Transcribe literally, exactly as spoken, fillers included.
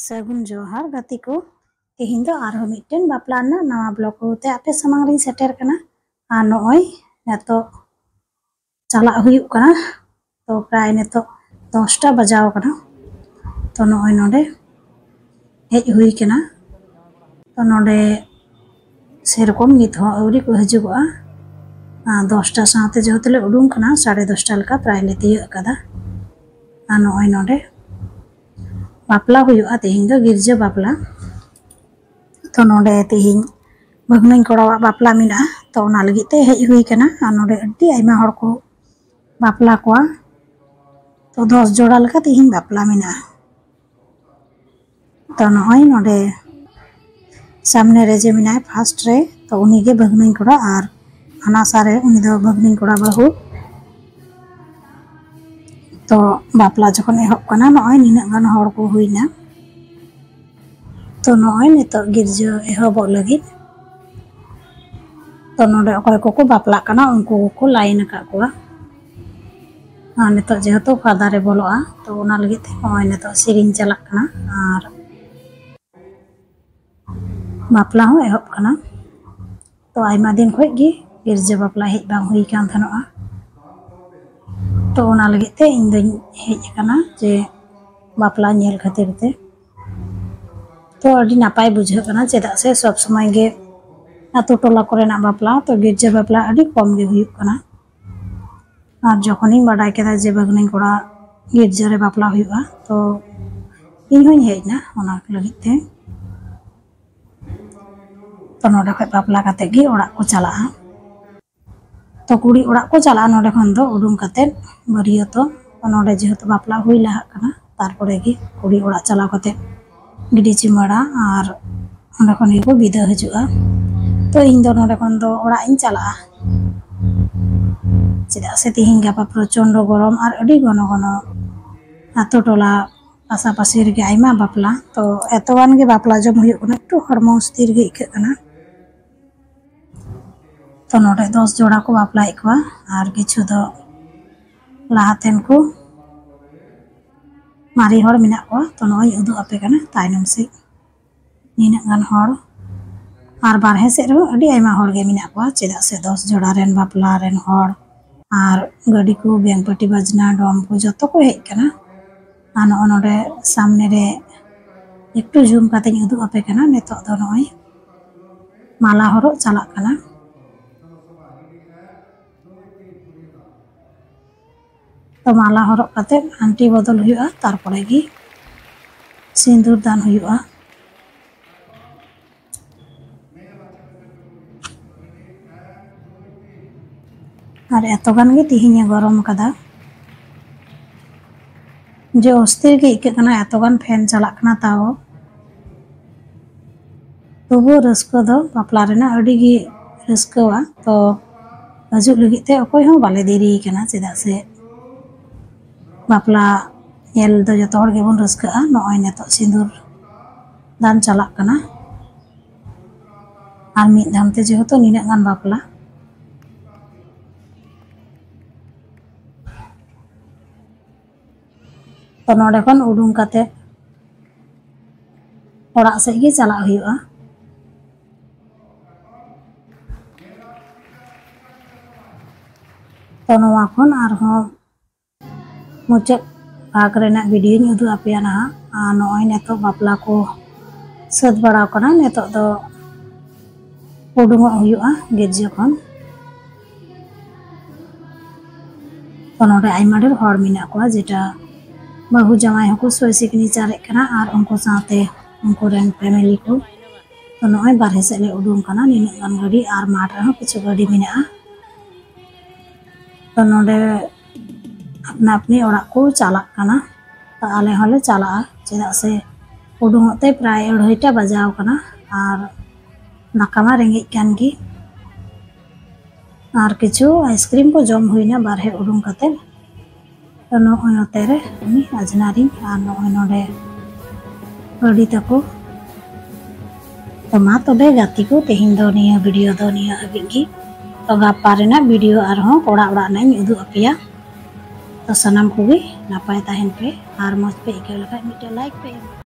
ᱥᱟᱹᱜᱩᱱ ᱡᱚᱦᱟᱨ ᱜᱟᱛᱮ ᱠᱚ᱾ ᱛᱮᱦᱮᱧ ᱫᱚ ᱟᱨᱦᱚᱸ ᱢᱤᱫᱴᱮᱱ ᱵᱟᱯᱞᱟ ᱨᱮᱱᱟᱜ ᱱᱟᱣᱟ ᱵᱞᱚᱜ ᱛᱮ ᱟᱯᱮ ᱥᱟᱢᱟᱝ ᱨᱤᱧ ᱥᱮᱴᱮᱨ ᱠᱟᱱᱟ᱾ ᱟᱨ ᱱᱚᱜᱼᱚᱭ ᱱᱤᱛᱚᱜ ᱪᱟᱞᱟᱜ ᱦᱩᱭᱩᱜ ᱠᱟᱱᱟ᱾ ᱛᱚ ᱯᱨᱟᱭ ᱱᱤᱛᱚᱜ ᱫᱚᱥᱴᱟ ᱵᱟᱡᱟᱣ ᱠᱟᱱᱟ᱾ ᱛᱚ ᱱᱚᱜᱼᱚᱭ ᱱᱚᱰᱮ ᱦᱮᱡ ᱦᱩᱭ ᱠᱟᱱᱟ᱾ ᱛᱚ ᱱᱚᱰᱮ ᱥᱮᱨᱚᱠᱚᱢ ᱱᱤᱛ ᱦᱚᱸ ᱟᱹᱣᱨᱤ ᱠᱚ ᱦᱤᱡᱩᱜᱚᱜᱼᱟ᱾ ᱟᱨ ᱫᱚᱥᱴᱟ ᱥᱟᱶᱛᱮ ᱡᱮᱦᱮᱛᱩ ᱞᱮ ᱩᱰᱩᱝ ᱠᱟᱱᱟ, ᱥᱟᱲᱮ ᱫᱚᱥᱴᱟ ᱞᱮᱠᱟ ᱯᱨᱟᱭ ᱞᱮ ᱛᱤᱭᱳᱜ ᱟᱠᱟᱫᱟ᱾ ᱟᱨ ᱱᱚᱜᱼᱚᱭ ᱱᱚᱰᱮ ᱵᱟᱯᱞᱟ ᱦᱩᱭᱩᱜᱼᱟ ᱛᱮᱦᱮᱧ ᱫᱚ, ᱜᱤᱨᱡᱟᱹ ᱵᱟᱯᱞᱟ᱾ ᱛᱚ ᱱᱚᱰᱮ ᱛᱮᱦᱮᱧ ᱵᱷᱟᱹᱜᱽᱱᱟᱹᱧ ᱠᱚᱲᱟᱣᱟᱜ ᱵᱟᱯᱞᱟ ᱢᱮᱱᱟᱜᱼᱟ, ᱛᱚ ᱚᱱᱟ ᱞᱟᱹᱜᱤᱫ ᱛᱮ ᱦᱮᱡ ᱦᱩᱭ ᱠᱟᱱᱟ᱾ ᱟᱨ ᱱᱚᱰᱮ ᱟᱹᱰᱤ ᱟᱭᱢᱟ ᱦᱚᱲ ᱠᱚ ᱵᱟᱯᱞᱟ ᱠᱚᱣᱟ᱾ ᱛᱚ ᱫᱚᱥ ᱡᱚᱲᱟ ᱞᱮᱠᱟ ᱛᱮᱦᱮᱧ ᱵᱟᱯᱞᱟ ᱢᱮᱱᱟᱜᱼᱟ᱾ ᱛᱚ ᱱᱚᱜᱼᱚᱭ ᱱᱚᱰᱮ ᱥᱟᱢᱱᱮ ᱨᱮ ᱡᱮ ᱢᱮᱱᱟᱭ ᱯᱷᱟᱥᱴ ᱨᱮ, ᱛᱚ ᱩᱱᱤᱜᱮ ᱵᱷᱟᱹᱜᱽᱱᱟᱹᱧ ᱠᱚᱲᱟ, ᱟᱨ ᱦᱟᱱᱟ ᱥᱟ ᱨᱮ ᱩᱱᱤ ᱫᱚ ᱵᱷᱟᱹᱜᱽᱱᱟᱹᱧ ᱠᱚᱲᱟ ᱵᱟᱹᱦᱩ᱾ ᱛᱚ ᱵᱟᱯᱞᱟ ᱡᱚᱠᱷᱚᱱ ᱮᱦᱚᱵ ᱠᱟᱱᱟ, ᱱᱚᱜᱼᱚᱭ ᱱᱤᱱᱟᱹᱜ ᱜᱟᱱ ᱦᱚᱲ ᱠᱚ ᱦᱩᱭᱱᱟ᱾ ᱛᱚ ᱱᱚᱜᱼᱚᱭ ᱱᱤᱛᱚᱜ ᱜᱤᱨᱡᱟᱹ ᱮᱦᱚᱵᱚᱜ ᱞᱟᱹᱜᱤᱫ᱾ ᱛᱚ ᱱᱚᱰᱮ ᱚᱠᱚᱭ ᱠᱚᱠᱚ ᱵᱟᱯᱞᱟᱜ ᱠᱟᱱᱟ ᱩᱱᱠᱩ ᱠᱚᱠᱚ ᱞᱟᱭᱤᱱ ᱟᱠᱟᱫ ᱠᱚᱣᱟ᱾ ᱟᱨ ᱱᱤᱛᱚᱜ ᱡᱮᱦᱮᱛᱩ ᱯᱷᱟᱫᱟᱨ ᱮ ᱵᱚᱞᱚᱜᱼᱟ, ᱛᱚ ᱚᱱᱟ ᱞᱟᱹᱜᱤᱫ ᱛᱮ ᱱᱚᱜᱼᱚᱭ ᱱᱤᱛᱚᱜ ᱥᱮᱨᱮᱧ ᱪᱟᱞᱟᱜ ᱠᱟᱱᱟ ᱟᱨ ᱵᱟᱯᱞᱟ ᱦᱚᱸ ᱮᱦᱚᱵ ᱠᱟᱱᱟ᱾ ᱛᱚ ᱟᱭᱢᱟ ᱫᱤᱱ ᱠᱷᱚᱡ ᱜᱮ ᱜᱤᱨᱡᱟᱹ ᱵᱟᱯᱞᱟ ᱦᱮᱡ ᱵᱟᱝ ᱦᱩᱭ ᱠᱟᱱ ᱛᱟᱦᱮᱱᱚᱜᱼᱟ᱾ ᱛᱚ ᱚᱱᱟ ᱞᱟᱹᱜᱤᱫ ᱛᱮ ᱤᱧ ᱫᱚᱧ ᱦᱮᱡ ᱟᱠᱟᱱᱟ ᱡᱮ ᱵᱟᱯᱞᱟ ᱧᱮᱞ ᱠᱷᱟᱹᱛᱤᱨ ᱛᱮ᱾ ᱛᱚ ᱟᱹᱰᱤ ᱱᱟᱯᱟᱭ ᱵᱩᱡᱷᱟᱹᱜ ᱠᱟᱱᱟ, ᱪᱮᱫᱟᱜ ᱥᱮ ᱥᱚᱵ ᱥᱚᱢᱚᱭ ᱜᱮ ᱟᱛᱳ ᱴᱚᱞᱟ ᱠᱚᱨᱮᱱᱟᱜ ᱵᱟᱯᱞᱟ, ᱛᱚ ᱜᱤᱨᱡᱟᱹ ᱵᱟᱯᱞᱟ ᱟᱹᱰᱤ ᱠᱚᱢ ᱜᱮ ᱦᱩᱭᱩᱜ ᱠᱟᱱᱟ᱾ ᱟᱨ ᱡᱚᱠᱷᱚᱱᱤᱧ ᱵᱟᱰᱟᱭ ᱠᱮᱫᱟ ᱡᱮ ᱵᱷᱟᱹᱜᱽᱱᱟᱹᱧ ᱠᱚᱲᱟ ᱜᱤᱨᱡᱟᱹ ᱨᱮ ᱵᱟᱯᱞᱟ ᱦᱩᱭᱩᱜᱼᱟ, ᱛᱚ ᱤᱧ ᱦᱚᱸᱧ ᱦᱮᱡ ᱮᱱᱟ ᱚᱱᱟ ᱞᱟᱹᱜᱤᱫ ᱛᱮ᱾ ᱛᱚ ᱱᱚᱰᱮ ᱠᱷᱚᱡ ᱵᱟᱯᱞᱟ ᱠᱟᱛᱮ ᱜᱮ ᱚᱲᱟᱜ ᱠᱚ ᱪᱟᱞᱟᱜᱼᱟ᱾ ᱛᱚ ᱠᱩᱲᱤ ᱚᱲᱟᱜ ᱠᱚ ᱪᱟᱞᱟᱜᱼᱟ ᱱᱚᱰᱮ ᱠᱷᱚᱱ ᱫᱚ ᱩᱰᱩᱝ ᱠᱟᱛᱮ ᱵᱟᱹᱨᱭᱟᱹᱛᱚᱜ᱾ ᱛᱚ ᱱᱚᱰᱮ ᱡᱮᱦᱮᱛᱩ ᱵᱟᱯᱞᱟ ᱦᱩᱭ ᱞᱟᱦᱟᱜ ᱠᱟᱱᱟ, ᱛᱟᱨᱯᱚᱨᱮ ᱜᱮ ᱠᱩᱲᱤ ᱚᱲᱟᱜ ᱪᱟᱞᱟᱣ ᱠᱟᱛᱮ ᱜᱤᱰᱤ ᱪᱤᱢᱟᱹᱲᱟ ᱟᱨ ᱚᱸᱰᱮ ᱠᱷᱚᱱ ᱜᱮᱠᱚ ᱵᱤᱫᱟᱹ ᱦᱤᱡᱩᱜᱼᱟ᱾ ᱛᱚ ᱤᱧ ᱫᱚ ᱱᱚᱰᱮ ᱠᱷᱚᱱ ᱫᱚ ᱚᱲᱟᱜ ᱤᱧ ᱪᱟᱞᱟᱜᱼᱟ, ᱪᱮᱫᱟᱜ ᱥᱮ ᱛᱤᱦᱤᱧ ᱜᱟᱯᱟ ᱯᱨᱚᱪᱚᱱᱰᱚ ᱜᱚᱨᱚᱢ ᱟᱨ ᱟᱹᱰᱤ ᱜᱷᱚᱱᱚ ᱜᱷᱚᱱᱚ ᱟᱛᱳ ᱴᱚᱞᱟ ᱯᱟᱥᱟᱯᱟᱥᱤ ᱨᱮᱜᱮ ᱟᱭᱢᱟ ᱵᱟᱯᱞᱟ, ᱛᱚ ᱮᱛᱚ ᱜᱟᱱ ᱜᱮ ᱵᱟᱯᱞᱟ ᱡᱚᱢ ᱦᱩᱭᱩᱜ ᱠᱟᱱᱟ, ᱮᱠᱴᱩ ᱦᱚᱲᱢᱚ ᱚᱥᱛᱷᱤᱨ ᱜᱮ ᱟᱹᱭᱠᱟᱹᱜ ᱠᱟᱱᱟ᱾ ᱛᱚ ᱱᱚᱰᱮ ᱫᱚᱥ ᱡᱚᱲᱟ ᱠᱚ ᱵᱟᱯᱞᱟᱭᱮᱫ ᱠᱚᱣᱟ ᱟᱨ ᱠᱤᱪᱷᱩ ᱫᱚ ᱞᱟᱦᱟᱛᱮᱱ ᱠᱚ ᱢᱟᱨᱮ ᱦᱚᱲ ᱢᱮᱱᱟᱜ ᱠᱚᱣᱟ᱾ ᱛᱚ ᱱᱚᱜᱼᱚᱭ ᱤᱧ ᱩᱫᱩᱜ ᱟᱯᱮ ᱠᱟᱱᱟ ᱛᱟᱭᱱᱚᱢ ᱥᱮᱫ ᱱᱤᱱᱟᱹᱜ ᱜᱟᱱ ᱦᱚᱲ᱾ ᱟᱨ ᱵᱟᱨᱦᱮ ᱥᱮᱫ ᱨᱮᱦᱚᱸ ᱟᱹᱰᱤ ᱟᱭᱢᱟ ᱦᱚᱲ ᱜᱮ ᱢᱮᱱᱟᱜ ᱠᱚᱣᱟ, ᱪᱮᱫᱟᱜ ᱥᱮ ᱫᱚᱥ ᱡᱚᱲᱟ ᱨᱮᱱ ᱵᱟᱯᱞᱟ ᱨᱮᱱ ᱦᱚᱲ ᱟᱨ ᱜᱟᱹᱰᱤ ᱠᱚ, ᱵᱮᱝᱯᱟᱹᱴᱤ ᱵᱟᱡᱽᱱᱟ, ᱰᱚᱢ ᱠᱚ ᱡᱚᱛᱚ ᱠᱚ ᱦᱮᱡ ᱠᱟᱱᱟ᱾ ᱟᱨ ᱱᱚᱜᱼᱚ ᱱᱚᱰᱮ ᱥᱟᱢᱱᱮ ᱨᱮ ᱮᱠᱴᱩ ᱡᱩᱢ ᱠᱟᱛᱮᱧ ᱩᱫᱩᱜ ᱟᱯᱮ ᱠᱟᱱᱟ᱾ ᱱᱤᱛᱚᱜ ᱫᱚ ᱱᱚᱜᱼᱚᱭ ᱢᱟᱞᱟ ᱦᱚᱨᱚᱜ ᱪᱟᱞᱟᱜ ᱠᱟᱱᱟ᱾ ᱛᱚ ᱢᱟᱞᱟ ᱦᱚᱨᱚᱜ ᱠᱟᱛᱮ ᱟᱱᱴᱤ ᱵᱚᱫᱚᱞ ᱦᱩᱭᱩᱜᱼᱟ, ᱛᱟᱨᱯᱚᱨᱮ ᱜᱮ ᱥᱤᱸᱫᱩᱨ ᱫᱟᱱ ᱦᱩᱭᱩᱜᱼᱟ᱾ ᱟᱨ ᱮᱛᱚ ᱜᱟᱱ ᱜᱮ ᱛᱤᱦᱤᱧᱮ ᱜᱚᱨᱚᱢ ᱠᱟᱫᱟ, ᱡᱮ ᱚᱥᱛᱷᱤᱨ ᱜᱮ ᱟᱹᱭᱠᱟᱹᱜ ᱠᱟᱱᱟ, ᱮᱛᱚ ᱜᱟᱱ ᱯᱷᱮᱱ ᱪᱟᱞᱟᱜ ᱠᱟᱱᱟ, ᱛᱟᱣ ᱛᱚᱵᱩ ᱨᱟᱹᱥᱠᱟᱹ ᱫᱚ ᱵᱟᱯᱞᱟ ᱨᱮᱱᱟᱜ ᱟᱹᱰᱤ ᱜᱮ ᱨᱟᱹᱥᱠᱟᱹᱣᱟ᱾ ᱛᱚ ᱦᱤᱡᱩᱜ ᱞᱟᱹᱜᱤᱫ ᱛᱮ ᱚᱠᱚᱭ ᱦᱚᱸ ᱵᱟᱞᱮ ᱫᱮᱨᱤ ᱠᱟᱱᱟ, ᱪᱮᱫᱟᱜ ᱥᱮ ᱵᱟᱯᱞᱟ ᱧᱮᱞ ᱫᱚ ᱡᱚᱛᱚ ᱦᱚᱲ ᱜᱮᱵᱚᱱ ᱨᱟᱹᱥᱠᱟᱹᱜᱼᱟ᱾ ᱱᱚᱜᱼᱚᱭ ᱱᱤᱛᱚᱜ ᱥᱤᱸᱫᱩᱨ ᱫᱟᱱ ᱪᱟᱞᱟᱜ ᱠᱟᱱᱟ, ᱟᱨ ᱢᱤᱫ ᱫᱷᱟᱢ ᱛᱮ ᱡᱮᱦᱮᱛᱩ ᱱᱤᱱᱟᱹᱜ ᱜᱟᱱ ᱵᱟᱯᱞᱟ᱾ ᱛᱚ ᱱᱚᱰᱮ ᱠᱷᱚᱱ ᱩᱰᱩᱝ ᱠᱟᱛᱮ ᱚᱲᱟᱜ ᱥᱮᱫ ᱜᱮ ᱪᱟᱞᱟᱜ ᱦᱩᱭᱩᱜᱼᱟ᱾ ᱛᱚ ᱱᱚᱣᱟ ᱠᱷᱚᱱ ᱟᱨᱦᱚᱸ ᱢᱩᱪᱟᱹᱫ ᱵᱷᱟᱜᱽ ᱨᱮᱱᱟᱜ ᱵᱷᱤᱰᱤᱭᱳᱧ ᱩᱫᱩᱜ ᱟᱯᱮᱭᱟ ᱱᱟᱦᱟᱜ᱾ ᱟᱨ ᱱᱚᱜᱼᱚᱭ ᱱᱤᱛᱚᱜ ᱵᱟᱯᱞᱟ ᱠᱚ ᱥᱟᱹᱛ ᱵᱟᱲᱟᱣ ᱠᱟᱱᱟ, ᱱᱤᱛᱚᱜ ᱫᱚ ᱩᱰᱩᱝᱚᱜ ᱦᱩᱭᱩᱜᱼᱟ ᱜᱤᱨᱡᱟᱹ ᱠᱷᱚᱱ᱾ ᱛᱚ ᱱᱚᱰᱮ ᱟᱭᱢᱟ ᱰᱷᱮᱨ ᱦᱚᱲ ᱢᱮᱱᱟᱜ ᱠᱚᱣᱟ, ᱡᱮᱴᱟ ᱵᱟᱹᱦᱩ ᱡᱟᱶᱟᱭ ᱦᱚᱸᱠᱚ ᱥᱳᱭ ᱥᱤᱜᱽᱱᱮᱪᱟᱨᱮᱫ ᱠᱟᱱᱟ ᱟᱨ ᱩᱱᱠᱩ ᱥᱟᱶᱛᱮ ᱩᱱᱠᱩ ᱨᱮᱱ ᱯᱷᱮᱢᱮᱞᱤ ᱠᱚ᱾ ᱛᱚ ᱱᱚᱜᱼᱚᱭ ᱵᱟᱨᱦᱮ ᱥᱮᱫ ᱞᱮ ᱩᱰᱩᱝ ᱠᱟᱱᱟ, ᱱᱤᱱᱟᱹᱜ ᱜᱟᱱ ᱜᱟᱹᱰᱤ ᱟᱨ ᱢᱟᱴᱷ ᱨᱮᱦᱚᱸ ᱠᱤᱪᱷᱩ ᱜᱟᱹᱰᱤ ᱢᱮᱱᱟᱜᱼᱟ᱾ ᱛᱚ ᱱᱚᱰᱮ ᱟᱯᱱᱟ ᱟᱯᱱᱤ ᱚᱲᱟᱜ ᱠᱚ ᱪᱟᱞᱟᱜ ᱠᱟᱱᱟ᱾ ᱛᱚ ᱟᱞᱮ ᱦᱚᱸᱞᱮ ᱪᱟᱞᱟᱜᱼᱟ, ᱪᱮᱫᱟᱜ ᱥᱮ ᱩᱰᱩᱝᱚᱜ ᱛᱮ ᱯᱨᱟᱭ ᱟᱹᱲᱟᱹᱭᱴᱟ ᱵᱟᱡᱟᱣ ᱠᱟᱱᱟ ᱟᱨ ᱫᱟᱠᱟ ᱢᱟ ᱨᱮᱸᱜᱮᱡ ᱠᱟᱱ ᱜᱮ᱾ ᱟᱨ ᱠᱤᱪᱷᱩ ᱟᱭᱤᱥᱠᱨᱤᱢ ᱠᱚ ᱡᱚᱢ ᱦᱩᱭᱱᱟ ᱵᱟᱨᱦᱮ ᱩᱰᱩᱝ ᱠᱟᱛᱮ᱾ ᱛᱚ ᱱᱚᱜᱼᱚᱭ ᱱᱚᱛᱮ ᱨᱮ ᱩᱱᱤ ᱟᱡᱽᱱᱟᱨᱤᱧ ᱟᱨ ᱱᱚᱜᱼᱚᱭ ᱱᱚᱰᱮ ᱜᱟᱹᱰᱤ ᱛᱟᱠᱚ᱾ ᱛᱚ ᱢᱟ ᱛᱚᱵᱮ ᱜᱟᱛᱮ ᱠᱚ, ᱛᱮᱦᱮᱧ ᱫᱚ ᱱᱤᱭᱟᱹ ᱵᱷᱤᱰᱤᱭᱳ ᱫᱚ ᱱᱤᱭᱟᱹ ᱦᱟᱹᱵᱤᱡ ᱜᱮ᱾ ᱛᱚ ᱜᱟᱯᱟ ᱨᱮᱱᱟᱜ ᱵᱷᱤᱰᱤᱭᱳ ᱟᱨᱦᱚᱸ ᱠᱚᱲᱟ ᱚᱲᱟᱜ ᱨᱮᱱᱟᱜ ᱤᱧ ᱩᱫᱩᱜ ᱟᱯᱮᱭᱟ᱾ ᱛᱚ ᱥᱟᱱᱟᱢ ᱠᱚᱜᱮ ᱱᱟᱯᱟᱭ ᱛᱟᱦᱮᱱ ᱯᱮ, ᱟᱨ ᱢᱚᱡᱽ ᱯᱮ ᱟᱹᱭᱠᱟᱹᱣ ᱞᱮᱠᱷᱟᱡ ᱢᱤᱫᱴᱮᱡ like ᱯᱮ ᱮᱢᱟ᱾